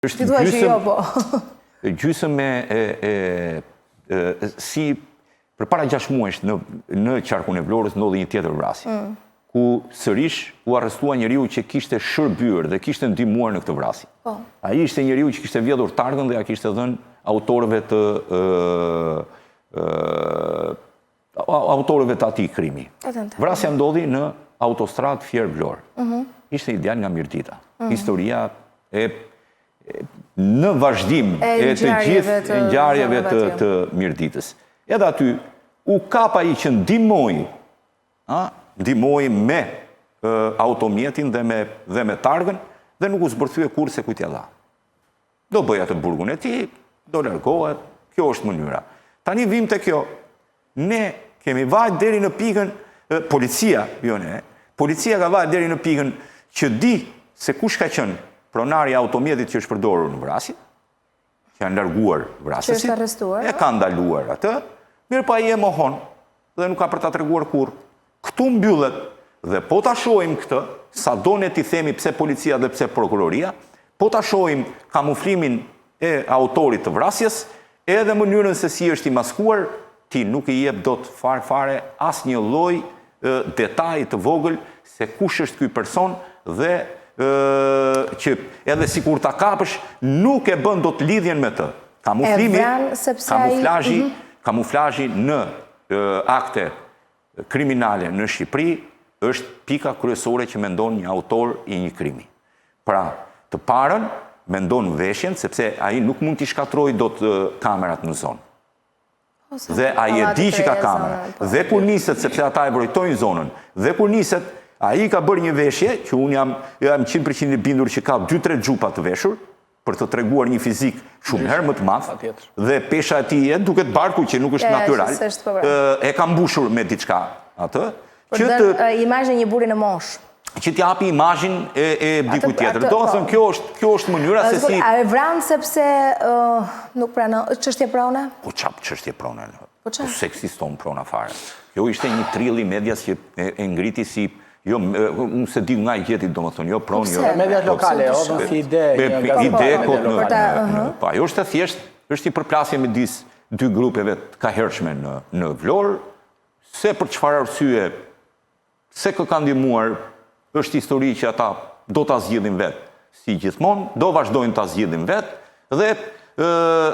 Është gjysëm, jo, po. gjysëm e, e, e, e, si përpara 6 muajsh në, në qarkun e Vlorës ndodhi një tjetër vrasje, mm. ku sërish u arrestua njeriu që kishte shërbyer dhe kishte ndihmuar në këtë vrasje. Po. Ai ishte njeriu që kishte vjedhur targën dhe ia kishte dhënë autorëve të ë ë autorëve të atij krimi. Vrasja ndodhi në autostradë Fier Vlorë. Mhm. Ishte një djalë nga Mirdita. Mhm. Historia e në vazhdim e të gjithë ngjarjeve të, të Mirditës. Edhe aty u kap ai që ndihmoi, a, ndihmoi me automjetin dhe me dhe me targën dhe nuk u zbërthye kurrë se kujt ia dha. Do bëjë atë burgun e tij, do largohet, kjo është mënyra. Tani vijmë te kjo. Ne kemi vajt deri në pikën policia, jo ne. Policia ka vajt deri në pikën që di se kush ka qenë pronari i automjetit që është përdorur në vrasje, që janë larguar vrasësit. Që është arrestuar. E ka ndaluar atë, mirëpo ai e mohon dhe nuk ka për ta treguar kurrë. Këtu mbyllet dhe po ta shohim këtë, sado ne t'i themi pse policia dhe pse prokuroria, po ta shohim kamuflimin e autorit të vrasjes, edhe mënyrën se si është i maskuar, ti nuk i jep dot fare fare asnjë lloj detaji të vogël se kush është ky person dhe që edhe sikur ta kapësh nuk e bën dot lidhjen me të. Kamuflimi, kamuflazhi, mhm. kamuflazhi në akte kriminale në Shqipëri është pika kryesore që mendon një autor i një krimi. Pra, të parën mendon veshjen sepse ai nuk mund t'i shkatërrojë dot kamerat në zonë. Dhe ai e di që ka kamera. Po. Dhe kur niset, sepse ata e vrojtojnë zonën, dhe kur niset, ai ka bërë një veshje që unë jam jam 100% i bindur që ka 2-3 xhupa të veshur, për të treguar një fizik shumë herë më të madh dhe pesha e tij e duket barku që nuk është natyral. Po, pra. E ka mbushur me diçka atë që të imazhin e një burri në moshë që t'i japi imazhin e e dikujt tjetër. Domethënë po. kjo është kjo është mënyra se si A e vranë sepse nuk pranon çështje prone? Po ça çështje prone. Po ça? Po s'ekziston prona fare. Kjo ishte një trill i medias që e, e ngriti si Jo, unë s'e di nga i gjeti, domethënë, jo pronë, jo... Mediat po, lokale, o, dhe si ide, një ide, kot në, në, po, ajo është e thjeshtë, është një përplasje midis dy grupeve të kahershme në, në Vlorë, se për çfarë arsye, se kë ka ndihmuar, është histori që ata do ta zgjidhin vetë, si gjithmonë, do vazhdojnë ta zgjidhin vetë, dhe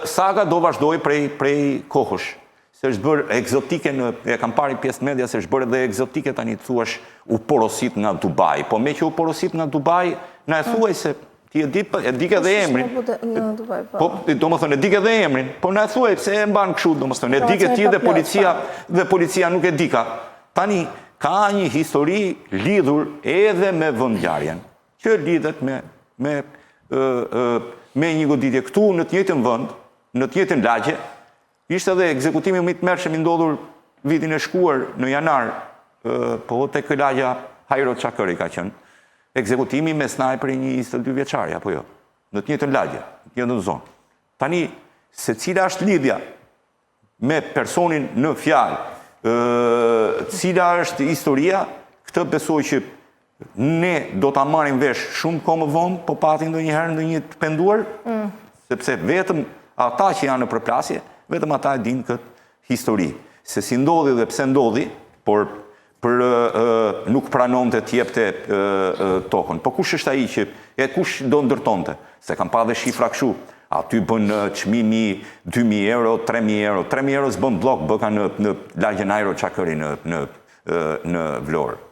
saga do vazhdojë prej, prej kohësh. Se është bërë ekzotike në, e kam parë një pjesë media se është bërë edhe ekzotike tani të thuash u porosit nga Dubai. Po meqë u porosit nga Dubai, na e thuaj se ti e di, e di edhe emrin. Në Dubai, po. Po, domethënë, e di edhe emrin, po na e thuaj pse e mban kështu, domethënë, e di ti dhe policia, dhe policia nuk e dika. Tani, ka një histori lidhur edhe me vendngjarjen, që lidhet me, me, me një goditje këtu në të njëjtën vend, në të njëjtën lagje, Ishte edhe ekzekutimi më i tmerrshëm i ndodhur vitin e shkuar në janar, po tek lagja Hajro Çakërri ka qenë. Ekzekutimi me snajper i një 22 vjeçari apo jo? Në të njëjtën lagje, në të njëjtën zonë. Tani se cila është lidhja me personin në fjalë, cila është historia, këtë besoj që Ne do ta marrim vesh shumë kohë më vonë, po pati ndonjëherë ndonjë të penduar, mm. sepse vetëm ata që janë në përplasje, vetëm ata e dinë këtë histori. Se si ndodhi dhe pse ndodhi, por për nuk pranonte të jepte tokën. Po kush është ai që e kush do ndërtonte? Se kam pa dhe shifra kështu. Aty bën çmimi 2000 euro, 3000 euro. 3000 euro s'bën bllok, bëka në në lagjen Hajro Çakërri në në në Vlorë.